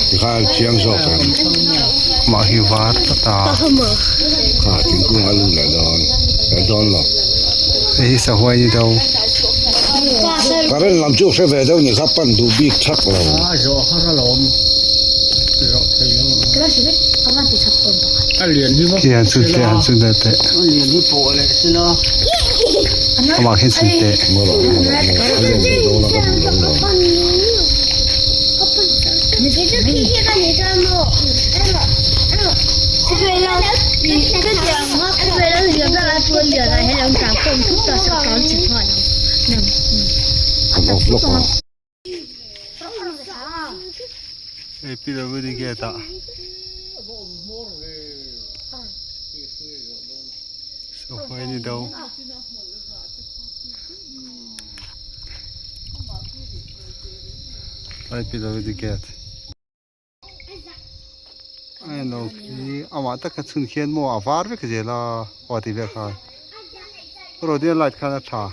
Tikhan chiang zawk em. Mah hi var tlat a. Kha thingkung a lut leh dawn. Leh dawn lo. Hei hi sahuai ni do. Current lam chu hre ve deuh ni kha pan duh bik thak lo. A zawh har alawm. Zawh thei lo. A lian hi va Khi han chhun teh han chhun deuh teh. A lian hi pawh leh sela. Amah khi chhun teh. Hei PWD gate ah sahuai ni do. Lai PWD gate. A en lo khi amah taka chhun khian maw a var vek zel a aw ti vel khan rodian light khan a tha.